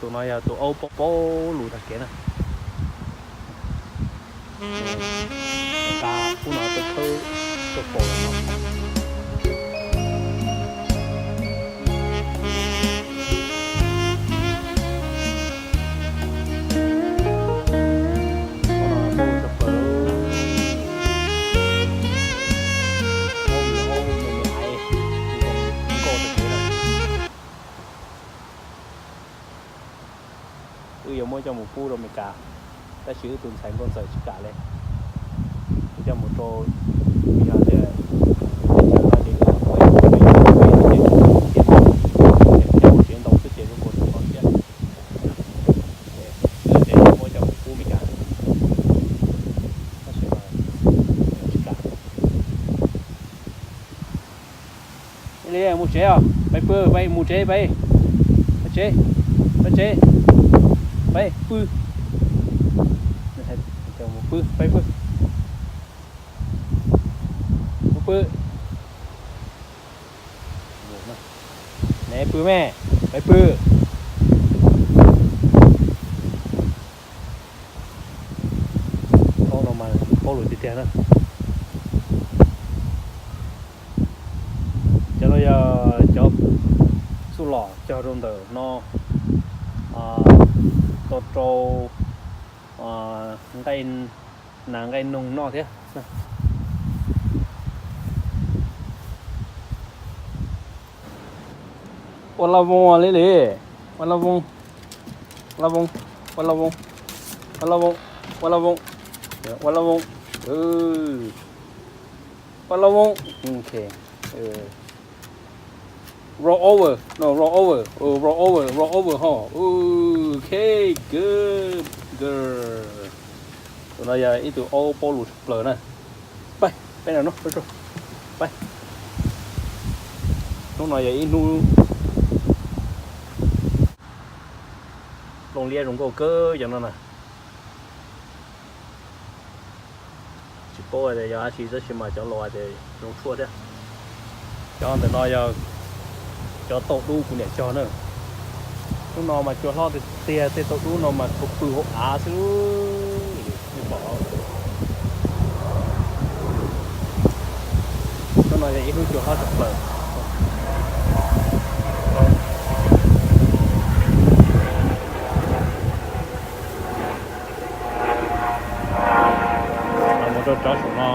Tus no yog tus aub paub lus tag kev na. Nqa ub no tuaj khawb tuaj faus no. Wb yuav muab coj mus pub rau Amelikas, tab sis wb tus ntxhais Nkauj Ntxawm tsis kam li. Wb coj mus rau, yog tias teb chaws no ces wb ua ib tug peb thiab, coj mus siav ntau xwb ces zoo nkaus tsis kho siab. Ces wb muab coj mus pub Amelikas, tab sis mas tsis kam. Li mus tsev os, peb pw, peb mus tsev, peb, peb tsev, peb tsev, peb pw, pw, peb pw, pw pw. Neb pw me, peb pw. Aub no mas paub lus tiag tiag na. Cov no yog cov txuj lom cog rau ntawm no, tau rau nqaij nas nqaij noog noj thiab. Ua laj voos li li, ua laj voos, laj voos, ua laj voos, ua laj voos, ua laj voos, ua laj voos, ua laj voos. Ok. Roll over, no, roll over, roll over, roll over ho. Ok, good girl. Tus no yog ib tug aub paub lus tshaj plaws na. Pab, peb no no, peb, hnub no yog ib hnub plooj liab zoo nkauj kawg cov no na. Tsis paub tias yog dab tsi tab sis mas cov laus hais tias zoo tshuaj thiab. Cov ntawm no yog cov tauj dub kuv niam cog na. Hnub no mas cua hlob tiag tiag, tej tauj dub no mas khuv pw hauv av xwb. Hnub no yog ib hnub cua hlob tshaj plaws. Mus rau cov saum no.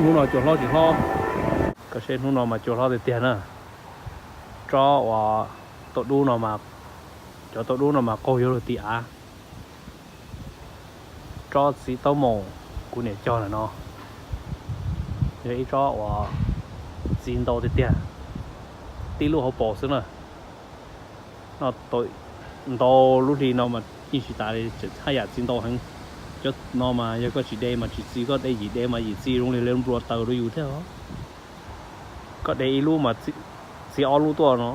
Hnub no cua hlob tsis hlob. Koj saib hnub no mas cua hlob tiag tiag na. Tsob uas tauj dub no mas, cov tauj dub no mas qaug yuav luag ti av. Tsob txiv taub maum kuv niam cog ntawm no yog ib tsob uas txi ntau tiag tiag, tib lub hauv paus xwb na. Noj tau ntau lub hli no mas yeej tsis tas li, tseem haj yam txi ntau heev. Cov no mas yog koj tsis de mas tsis txi, koj de yim de mas yim txi zoo li lawv nplua taws rau yus thiab os. Koj de ib lub mas txi ob lub tuaj no.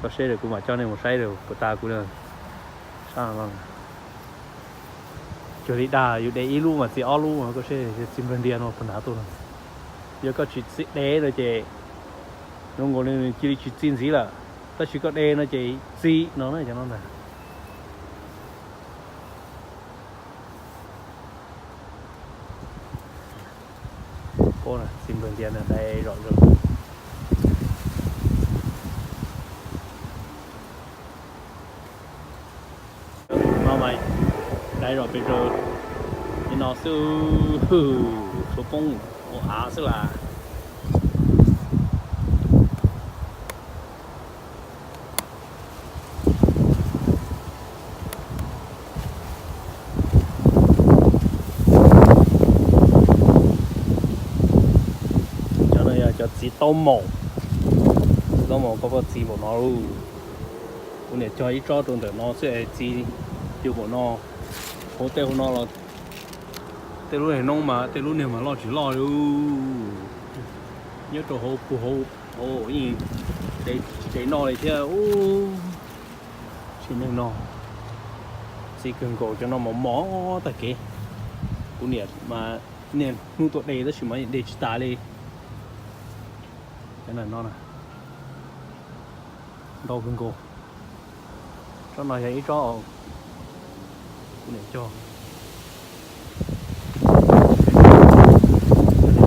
Koj seb kuv mam coj nej mus saib puas tas kuv. Cuag li dag yus de ib lub mas txi ob lub, koj seb txi npawg ntias no puas hnav tuaj no. Yog koj tsis txi de no ces zoo nkaus li cia li tsis txi ntxiv lawm, tab sis koj de no ces txi no na, cov no na. Txi npawg ntias na, dai zom zaws. Cov tus no mas dai zom pes zaws li no xwb, tshuav poob ua av xwb las. Cov no yog cov txiv taub maum. Txiv taub maum koj poj txiv npaum no lauj. Kuv niam cog ib tsob rau ntawm no xwb es txiv yug npaum no. Hauv tej hauv no los tej lub niag noob mas tej lub niag mas loj tsis loj li. Nyob rau hauv puag hauv, hauv yeej tsis de noj li thiab. Tsis neeg no, txi kawg nkaus cov no mos mos tag kev. Kuv niam mas niaj hnub tuaj de tab sis mas de tsis tas li. No na, ntau kawg nkaus. Tsob no yog ib tsob kuv niam cog.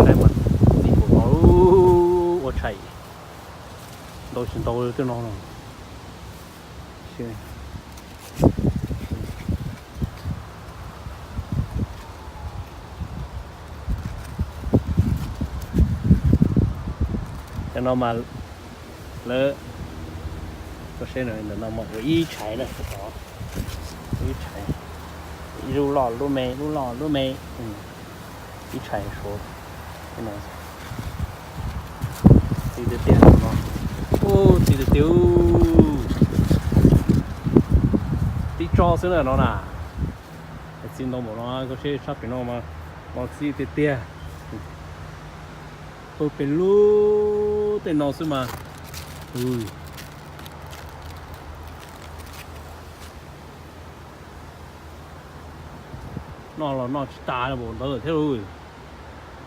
Saib mas txi npaum no, ua tshais ntau tsis ntau tej no no. Cov no mas lawv, koj saib ntawm no mas ua ib tshais na, ib tshais, ib lub loj lub me, lub loj lub me, ib tshais suav. Txi tiag tiag no, txi tiag tiag. Tib tsob xwb na no na. Txi ntau npaum no, koj saib sab pem no mas, no txi tiag tiag. Pawg pes lug tej no xwb mas. Noj los noj tsis tas npaum ntawd thiab lauj.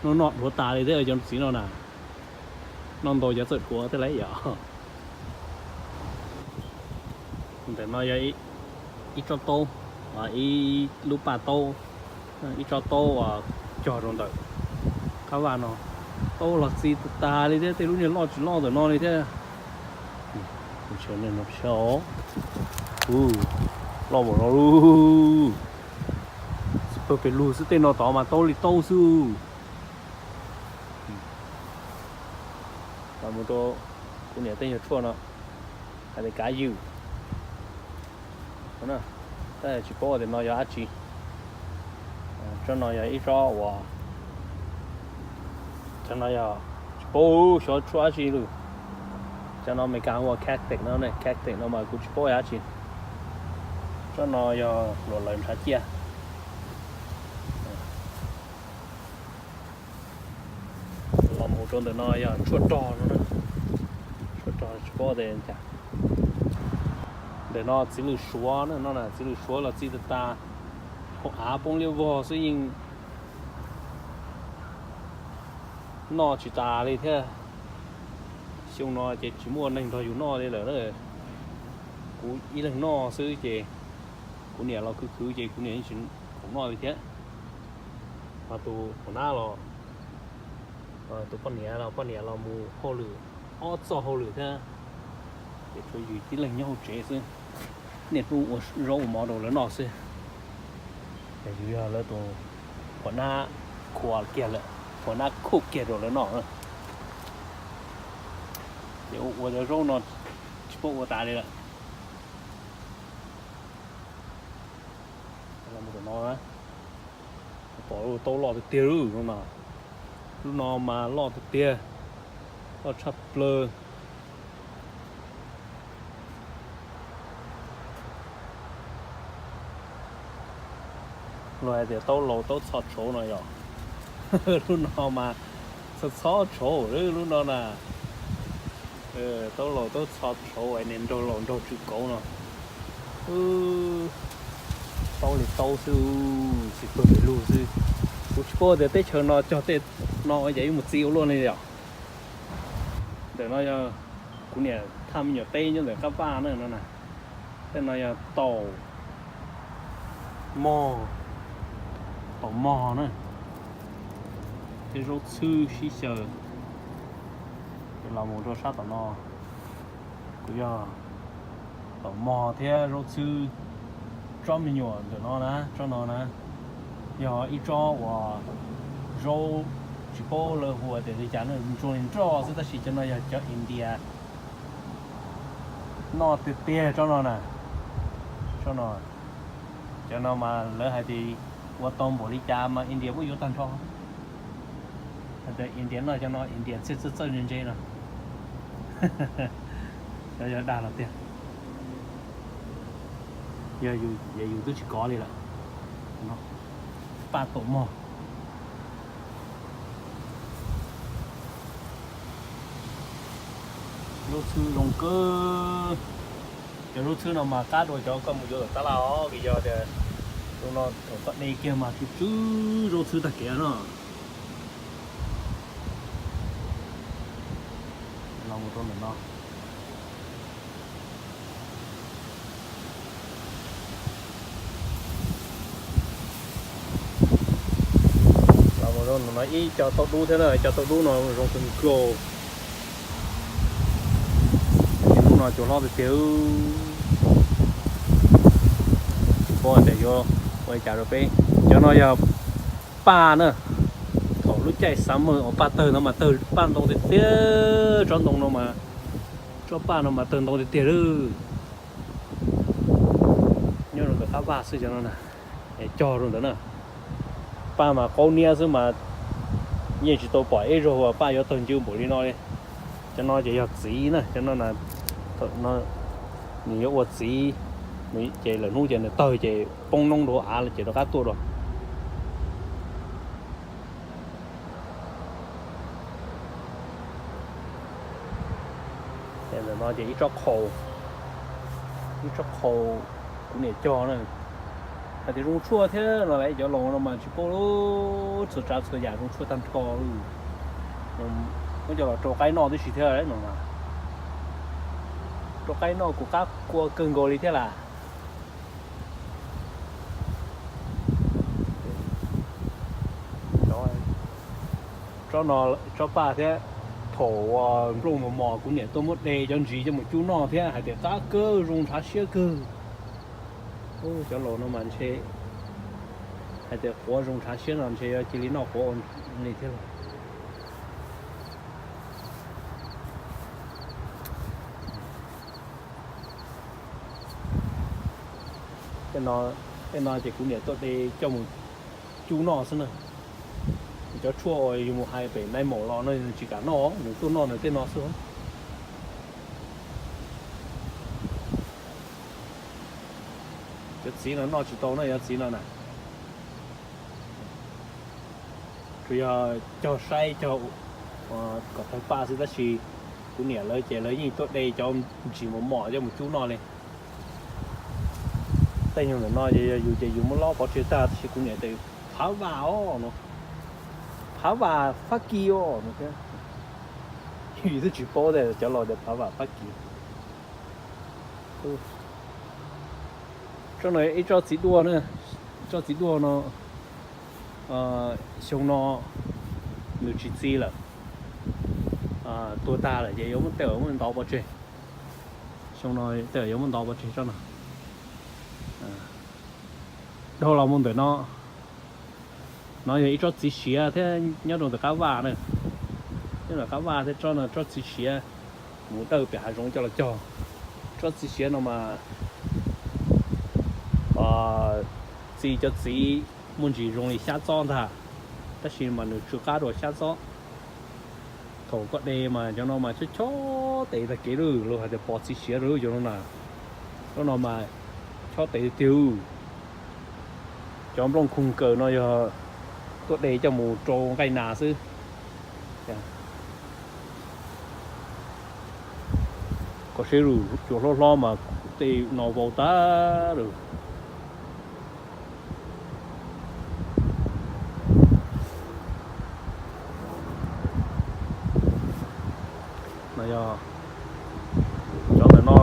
Noj noj dhuav tas li thiab cov txiv no na. Noj ntau cov txawm dhuav thiab lauj yom. Ntawm no yog ib tsob taub, ib lub paj taub, ib tsob taub uas cog rau ntawm qab vaj no. Taub los txi tas tas li thiab, tej lub niag loj tsis loj ntawm no li thiab. Loj npaum no lauj, pawg pes lug xwb, tej no tod mas taub li taub xwb. Los mus rau kuv niam tej nyuag tshuaj no, hais tias kav ywm. Tab tsis paub tias no yog dab tsi. Tsob no yog ib tsob uas, cov no yog tsis paub xyov tshuaj dab tsi lawm. Cov no Amelikas hu ua cactus no, cactus no mas kuv tsis paub yog dab tsi. Tsob no yog hluas lawv ntshav ciaj. Los mus rau ntawm no yog tshuaj rog no, tshuaj rog tsis paub tias cas. Ntawm no txiv lws suav no, txiv lws suav los txi tas tas, hauv av poob liab vog xwb yeej noj tsis tas li thiab. Xyoo no ces tsis muaj neeg nrog yus noj li lawm. Kuv ib leeg noj xwb ces kuv niam los khwv khwv ces kuv niam yeej tsis khoom noj li thiab. Ho tus poj niam los, tus poj niam los, poj niam los mus hauj lwm, ob txoj hauj lwm thiab, ces tshuav yus tib leeg nyob hauv tsev xwb. Niaj hnub ua zaub ua mov rau lawv noj xwb. Ces yus yog lawv tus phua nab khua kiag lawm, phua nab khuj kiag rau lawv noj. Ces ua ua cov zaub no tsis paub ua tas li lawm. Los mus rau no, pom taub loj tiag tiag lub no, lub no mas loj tiag tiag, loj tshaj plaws. Luag hais tias taub laus taub txho tshauv no yog, lub no mas txho txho tshauv lub no na. Taub laus taub txho tshauv es niag nraug laus nraug tsw kauv no. Taub li taub xwb, txiv pawg pes lug xwb. Kuv tsis paub tias teb chaws no cog tej no ua cas yuav mus txi ua luaj li yom. Ntawm no yog kuv niam thaj me nyuam teb nyob ntawm qab vaj na no na. Tej no yog taum mog, taum mog na, thiab zaub txhwb sib xyaw. Ces los mus rau sab tom no, kuv yog taum mog thiab zaub txhwb, tsob me nyuam ntawm no na, tsob no na, yog ib tsob uas zaub tsis paub lawv hu tias li cas na, ntsuag li nroj xwb tab sis cov no yog cov India noj tiag tiag tsob no na. Tsob no, cov no mas lawv hais tias ua tau npaum li cas mas India muab yuav tag nrho. Hais tias India noj cov no India txhiaj txawj txawj ntse ntse no. Cov yog dag los tiag. Yog yus, yus twb tsis kov li lawm. Paj taum mog. Zaub txhwb zoo kawg. Cov zaub txhwb no mas qab dua cov koj mus yuav tom tab laj os, vim yog tias tus no thaum koj de kiag mas tsw tsw zaub txhwb tag kev no. Mus rau ntawm no. Los mus rau ntawm no ib co tauj dub thiab na, co tauj dub no zoo kawg nkaus. Ces hnub no cua hlob tiag tiag. Tsis paub tias yuav ua li cas rau peb. Cov no yog paj na. Thaum lub caij summer uas paj tawg no mas tawg, paj ntoo tiag tiag. Tsob ntoo no mas, tsob paj no mas tawg ntoo tiag tiag lawm. Nyob rau ntawm qab vaj xwb cov no na, cog rau ntawd na. Paj mas qaub niab xwb mas yeej tsis tau pom ib zaug uas paj yuav tawg ncw npaum li no li. Cov no ces yog txiv na, cov no, nws yuav ua txiv, ces lawm hnub ces nws tawg ces poob noob rau av ces rov qab tuaj dua. Ntawm no ces ib tsob qhaus, ib tsob qhaus kuv niam cog na. Hais tias zoo tshuaj thiab no las, cov laus no mas tsis paub, txhua tsav txhua yam zoo tshuaj tag nrho. Muab coj los rau qaib noj tib si thiab no. Rau qaib noj kuv qab kua kawg nkaus li thiab las. Tsob no, tsob paj thiab. Thaum nplooj mos mos kuv niam tuaj muab de cov ntsis coj mus cub noj thiab hais tias qab kawg, zoo ntshav siab kawg. Cov laus no mas ntshe hais tias quav zoo ntshav siab no ntshe yuav cia li noj quav ua li thiab los. Tej no ces kuv niam tuaj de coj mus cub noj xwb na. Cov tshuaj uas yus mus hais pem nai maum los no nws tsis kam noj, nws tuaj noj nws tej no xwb. Cov txiv no noj tsis tau na, cov txiv no na. Tsuas yog cog saib cog kom tawg paj xwb, tab sis kuv niam lawv ces lawv yeej tuaj de cov ntsis mos mos coj mus cub noj li. Tej nyuag ntawm no ces yog yus ces yus muab lob pov tseg tag, tab sis kuv niam tias phav vam os no, phav vam Fab Kis os no thiab. Yus twb tsis paub tias cov laus tias phav vam Fab Kis. Tsob no ib tsob txiv duaj na, tsob txiv duaj no xyoo no nws tsis txi lawm, tuag tag lawm ces yuav muab tej uas muab ntov pov tseg. Xyoo no tej uas yuav muab ntov pov tseg tsob no. Dhau los mus ntawm no, no yog ib tsob txiv siav thiab nyob rau ntawm qab vaj na. Nyob ntawm qab vaj thiab tsob no tsob txiv siav, mus dawj pem hav zoov coj los cog. Tsob txiv siav no mas txi cov txiv muaj ntsis zoo li xyab txob ntag, tab sis mas nws tsw qab dua xyab txob. Thaum koj de mas cov no mas chob chob tes tag kev lawm, luag hais tias pos txiv siav rau cov no na. Cov no mas chob tes tiag tiag. Cov nplooj khu kaws no yog tuaj de coj mus rau nqaij nas xwb. Koj saib lub cua hlob hlob mas tej no vau tag lawm. Cov ntawm no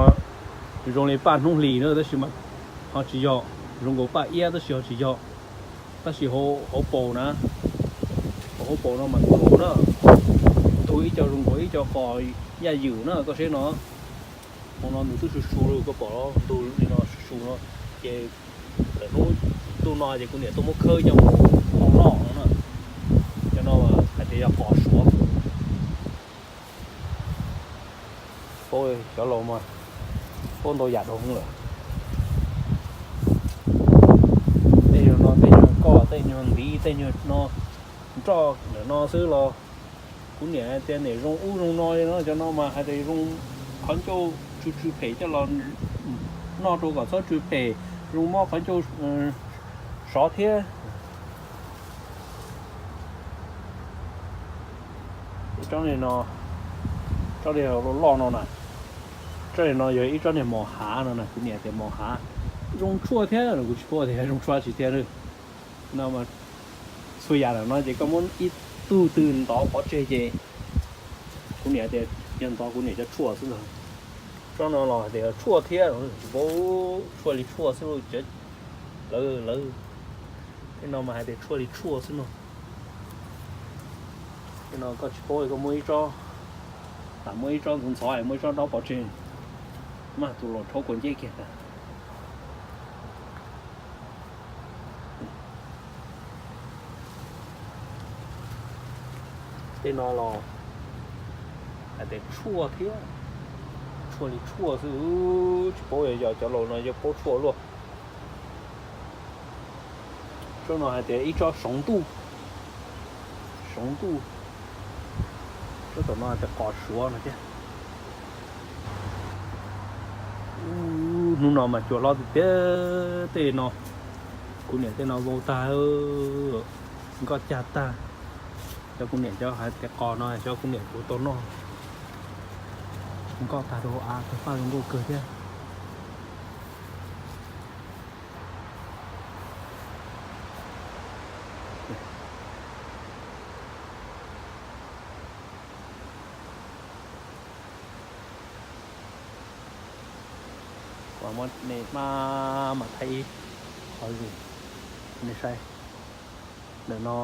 zoo li paj hnub hlis na, tab sis mas ho tsis yog. Zoo nkaus paj iab tab sis ho tsis yog. Tab sis hauv paus na, hauv paus no mas ntug na, ntug ib co zoo nkaus ib co qos yaj ywm na, koj saib no. Hauv no nws twb su su lawm, koj pom ntug li no su su no, ces lawm hnub ntuj no ces kuv niam tuaj muab khawb coj mus noj no na. Cov no hais tias yog qos suav. Paub cov laus mas paub ntau yam dhau hwv lawm. Tej nyuag no tej nyuag koj, tej nyuag ntiv, tej nyuag no nroj ntawm no xwb los kuv niam hais tias niam zoo ub zoo no li no. Cov no mas hais tias zoo qhov ncauj tsw tsw phem coj los noj rau kom txhob tsw phem, zoo mob qhov ncauj sov thiab. Tsob li no, tsob li loj loj no na, tsob li no yog ib tsob niag mos hav no na, kuv niam tias mos hav zoo tshuaj thiab, kuv tsis paub tias zoo tshuaj tsis thiab. No mas txhua yam lawm no ces koj muab ib tug twg ntov pov tseg ces kuv niam tias Yog ntov kuv niam cov tshuaj xwb ntag. Tsob no los hais tias tshuaj thiab, tsis paub, tshuaj li tshuaj xwb lauj. Lawv, lawv, tej no mas hais tias tshuaj li tshuaj xwb no. Tej no koj tsis paub li, koj muaj ib tsob, lam muaj ib tsob ntxhov ntxhov, muaj ib tsob dob pov tseg, maj tus los rhaub kua nceb kiag tag. Tej no los hais tias tshuaj thiab, tshuaj li tshuaj xwb, tsis paub yog cov laus no yog paub tshuaj luaj. Tsob no hais tias ib tsob soov ntuj, soov ntuj. Tsob tom no hais tias qos suav no thiab. Hnub no mas cua hlob tiag tiag tej no. Kuv niam tej no vau tag, nkoj cag tag. Cov kuv niam cov hais tias qos no cov kuv niam kuv tau noj, nkoj tag rau av, tawg paj zoo nkauj kawg thiab. Kuv muab nej maj mam thaij ib qho zoo nej saib. Ntawm no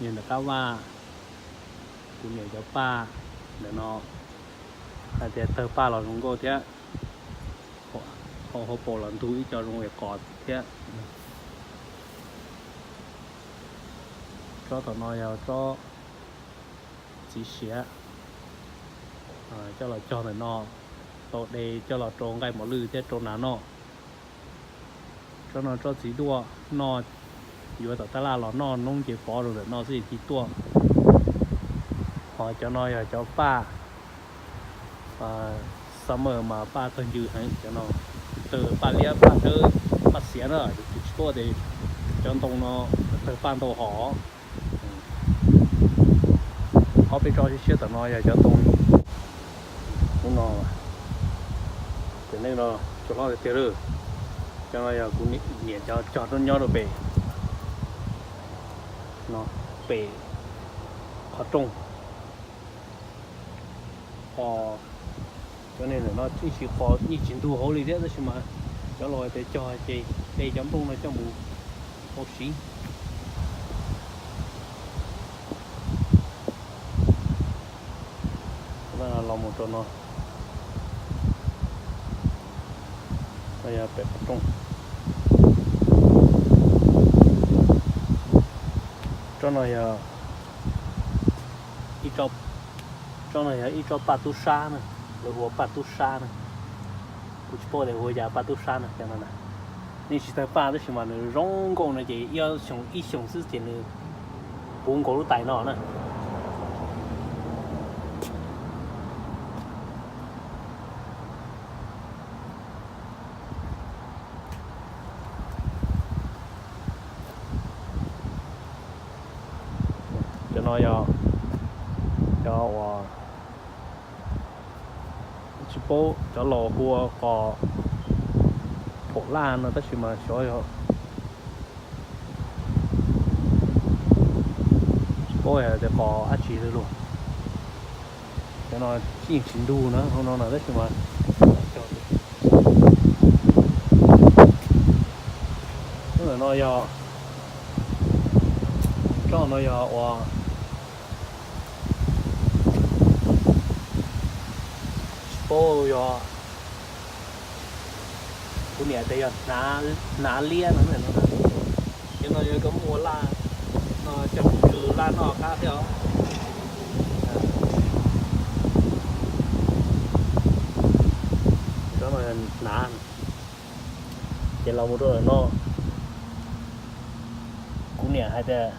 yog ntawm qab vaj, kuv niam cov paj. Ntawm no hais tias tawg paj los zoo nkauj thiab, hauv hauv paus los ntug ib co zoo li qos thiab. Tsob tom no yog tsob txiv siav, coj los cog ntawm no, tau de coj los rau nqaij mos lwj thiab rau nas noj. Tsob no tsob txiv duaj, noj, yuav tom tab laj los noj noob ces pov rau ntawm no xwb ces tuaj. Ho cov no yog cov paj summer mas paj tawg ncw heev, cov no tawg paj liab, paj dawb, paj xiav na, kuv tsis paub tias cov ntoo no tawg paj ntau hom. Ob peb tsob siab siab tom no yog cov ntoo ub no, ces nej no cua hlob tiag tiag lawm. Cov no yog kuv niam cov cog rau nyob rau pem, no, pem qhov rooj. Ho cov niag ntawm no tib si qos yeej tsis ntug hauv li thiab, tab sis mas cov laus hais tias cog ces de cov nplooj no coj mus ua siv. Los mus rau no, no yog pem qhov rooj. Tsob no yog ib tsob, tsob no yog ib tsob paj tub sab na, lawv hu ua paj tub sab na. Kuv tsis paub tias hu ua cas paj tub sab na, cov no na. Nws tsis tawg paj tab sis mas nws zoo nkauj no ces ib xyoos, ib xyoos xwb ces nws puv nkaus lub tais no na. Cov no yog, yog uas tsis paub, cov laus hu ua qos phaum laj no tab sis mas xyov yog, tsis paub tias qos dab tsi li los. Cov no yeej tsis ntug na, hauv no na tab sis mas ntawm no yog, tsob no yog uas tsis paub, yog kuv niam tias yog hnav liab no. Cov no yog koj muaj laj no coj mus tsw laj noj qab thiab os. Cov no hnav, ces los mus rau ntawm no, kuv niam hais tias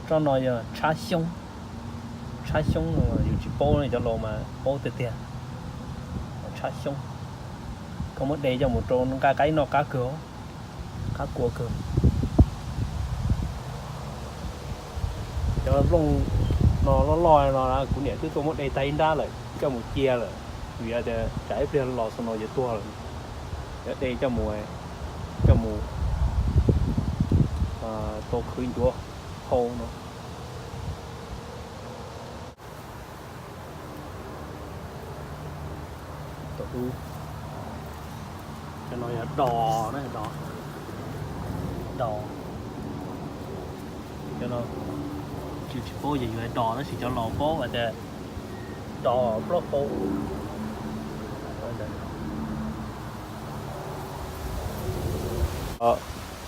tsob no yog tshab xyoob. Tshab xyoob no yus tsis paub, cov laus mas paub tiag tiag. Tshab xyoob, koj muab de coj mus rau nqaij qaib noj qab kawg, qab kua kawg. Cov nplooj no loj loj no kuv niam twb tuaj muab de tag ib nrab lawm coj mus cia lawm, vim tias tsam ib pliag los xo no yuav tuag lawm. Yuav de coj mus, coj mus tau khwv ncuav hau no. Cov no yog dos na, dos, dos. Cov no tsis, tsis paub yog yuav dos tab sis cov laus paub hais tias dos plaub hau.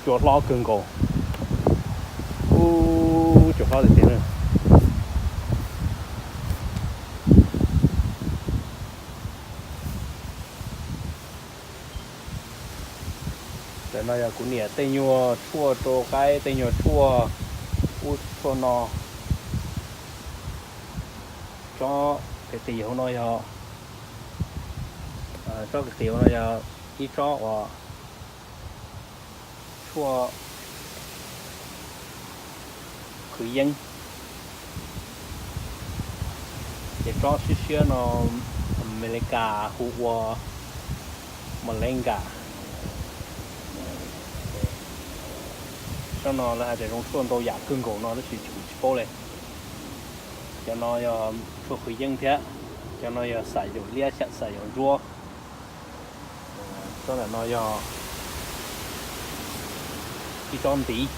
Cua hlob kawg nkaus. Ub, cua hlob tiag tiag na. Tam no yog kuv niam tej nyuag tshuaj rau qaib, tej nyuag tshuaj ub tshuaj no. Tsob qis qis hauv no yog, tsob qis qis hauv no yog ib tsob uas tshuaj qhwv yeeb. Ces tsob siab siab no Amelikas hu ua moringa. Tsob no lawv hais tias zoo tshuaj ntau yam kawg nkaus no tab sis kuv tsis paub li. Cov no yog tshuaj qhwv yeeb thiab. Cov no yog xayas yaum liab, xayas yaum ntsuab. Tsob ntawm no yog ib tsob ntiv.